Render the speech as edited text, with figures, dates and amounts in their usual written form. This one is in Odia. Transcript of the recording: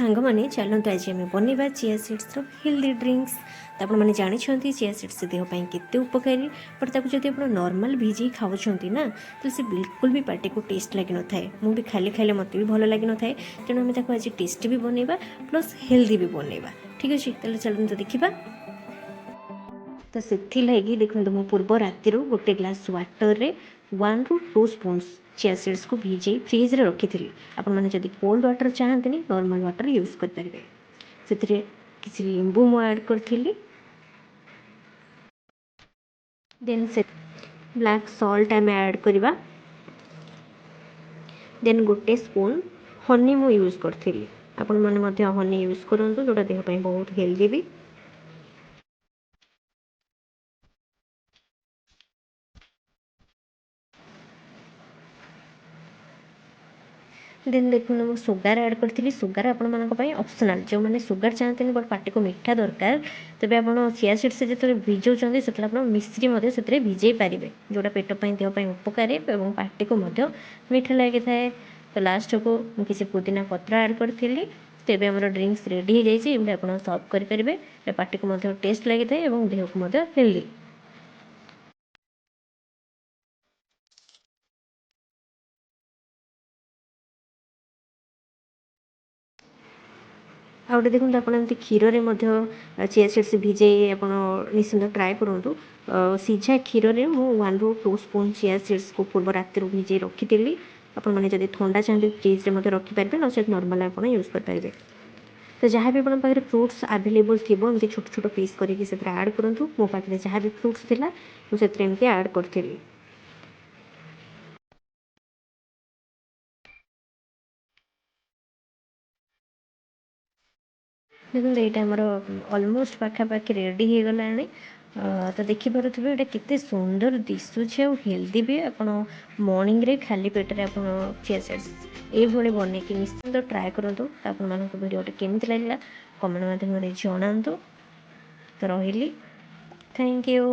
ସାଙ୍ଗମାନେ, ଚାଲନ୍ତୁ ଆଜି ଆମେ ବନେଇବା ଚିଆ ସିଡ୍ସର ହେଲ୍ଦି ଡ୍ରିଙ୍କସ୍। ତ ଆପଣମାନେ ଜାଣିଛନ୍ତି ଚିଆ ସିଡ୍ସ ଦେହ ପାଇଁ କେତେ ଉପକାରୀ, ବଟ୍ ତାକୁ ଯଦି ଆପଣ ନର୍ମାଲ୍ ଭିଜେଇ ଖାଉଛନ୍ତି ନା, ତ ସେ ବିଲକୁଲ ବି ପାଟିକୁ ଟେଷ୍ଟ ଲାଗିନଥାଏ। ମୁଁ ବି ଖାଲି ଖାଇଲେ ମୋତେ ବି ଭଲ ଲାଗିନଥାଏ। ତେଣୁ ଆମେ ତାକୁ ଆଜି ଟେଷ୍ଟି ବି ବନେଇବା, ପ୍ଲସ୍ ହେଲ୍ଦି ବି ବନେଇବା। ଠିକ୍ ଅଛି, ତାହେଲେ ଚାଲନ୍ତୁ ଦେଖିବା। ତ ସେଥିଲାଗି ଦେଖନ୍ତୁ, ମୁଁ ପୂର୍ବ ରାତିରୁ ଗୋଟେ ଗ୍ଲାସ୍ ୱାଟରରେ 1ରୁ 2 ସ୍ପୁନ୍ସ ଚିଆ ସିଡ୍ସକୁ ଭିଜେଇ ଫ୍ରିଜ୍ରେ ରଖିଥିଲି। ଆପଣମାନେ ଯଦି କୋଲ୍ଡ ୱାଟର୍ ଚାହାନ୍ତିନି, ନର୍ମାଲ୍ ୱାଟର୍ ୟୁଜ୍ କରିପାରିବେ। ସେଥିରେ କିଛି ଲେମ୍ବୁ ମୁଁ ଆଡ଼୍ କରିଥିଲି। ଦେନ୍ ସେ ବ୍ଲାକ୍ ସଲ୍ଟ ଆମେ ଆଡ଼୍ କରିବା। ଦେନ୍ ଗୋଟେ ସ୍ପୁନ୍ ହନି ମୁଁ ୟୁଜ୍ କରିଥିଲି। ଆପଣମାନେ ମଧ୍ୟ ହନି ୟୁଜ୍ କରନ୍ତୁ, ଯେଉଁଟା ଦେହ ପାଇଁ ବହୁତ ହେଲ୍ଦି ବି। ଦେନ୍ ଦେଖନ୍ତୁ, ମୁଁ ସୁଗାର ଆଡ଼୍ କରିଥିଲି। ସୁଗାର ଆପଣମାନଙ୍କ ପାଇଁ ଅପସନାଲ୍। ଯେଉଁମାନେ ସୁଗାର ଚାହାନ୍ତିନି ବଟ୍ ପାଟିକୁ ମିଠା ଦରକାର, ତେବେ ଆପଣ ଚିଆ ସିଡ୍ସ ଯେତେବେଳେ ଭିଜାଉଛନ୍ତି, ସେତେବେଳେ ଆପଣ ମିଶ୍ରି ମଧ୍ୟ ସେଥିରେ ଭିଜେଇ ପାରିବେ, ଯେଉଁଟା ପେଟ ପାଇଁ, ଦେହ ପାଇଁ ଉପକାରୀ ଏବଂ ପାଟିକୁ ମଧ୍ୟ ମିଠା ଲାଗିଥାଏ। ତ ଲାଷ୍ଟକୁ ମୁଁ କିଛି ପୁଦିନା ପତ୍ର ଆଡ଼୍ କରିଥିଲି। ତେବେ ଆମର ଡ୍ରିଙ୍କସ୍ ରେଡ଼ି ହେଇଯାଇଛି। ଏମିତି ଆପଣ ସର୍ଭ କରିପାରିବେ। ପାଟିକୁ ମଧ୍ୟ ଟେଷ୍ଟ ଲାଗିଥାଏ ଏବଂ ଦେହକୁ ମଧ୍ୟ ହେଲ୍ଦି। ଆଉ ଗୋଟେ ଦେଖନ୍ତୁ, ଆପଣ ଏମିତି କ୍ଷୀରରେ ମଧ୍ୟ ଚିଆ ସିଡ୍ସ ଭିଜେଇ ଆପଣ ନିଶ୍ଚିନ୍ତ ଟ୍ରାଏ କରନ୍ତୁ। ସିଝା କ୍ଷୀରରେ ମୁଁ 1ରୁ 2 ସ୍ପୁନ୍ ଚିଆ ସିଡ୍ସକୁ ପୂର୍ବ ରାତିରୁ ଭିଜେଇ ରଖିଥିଲି। ଆପଣମାନେ ଯଦି ଥଣ୍ଡା ଚାହାନ୍ତି, ଫ୍ରିଜ୍ରେ ମଧ୍ୟ ରଖିପାରିବେ, ନଚେତ୍ ନର୍ମାଲ୍ ଆପଣ ୟୁଜ୍ କରିପାରିବେ। ତ ଯାହା ବି ଆପଣଙ୍କ ପାଖରେ ଫ୍ରୁଟ୍ସ ଆଭେଲେବୁଲ୍ ଥିବ, ଏମିତି ଛୋଟ ଛୋଟ ପିସ୍ କରିକି ସେଥିରେ ଆଡ଼୍ କରନ୍ତୁ। ମୋ ପାଖରେ ଯାହା ବି ଫ୍ରୁଟ୍ସ ଥିଲା, ମୁଁ ସେଥିରେ ଏମିତି ଆଡ଼୍ କରିଥିଲି। ଦେଖନ୍ତୁ, ଏଇଟା ଆମର ଅଲମୋଷ୍ଟ ପାଖାପାଖି ରେଡ଼ି ହେଇଗଲାଣି। ତ ଦେଖିପାରୁଥିବେ ଏଇଟା କେତେ ସୁନ୍ଦର ଦିଶୁଛି ଆଉ ହେଲ୍ଦି ବି। ଆପଣ ମର୍ଣ୍ଣିଂରେ ଖାଲି ପେଟରେ ଆପଣ ଚିଆ ସିଡ୍ସ ଏଇଭଳି ବନେଇକି ନିଶ୍ଚିନ୍ତ ଟ୍ରାଏ କରନ୍ତୁ। ତ ଆପଣମାନଙ୍କୁ ଭିଡ଼ିଓଟି କେମିତି ଲାଗିଲା, କମେଣ୍ଟ ମାଧ୍ୟମରେ ଜଣାନ୍ତୁ। ତ ରହିଲି, thank you.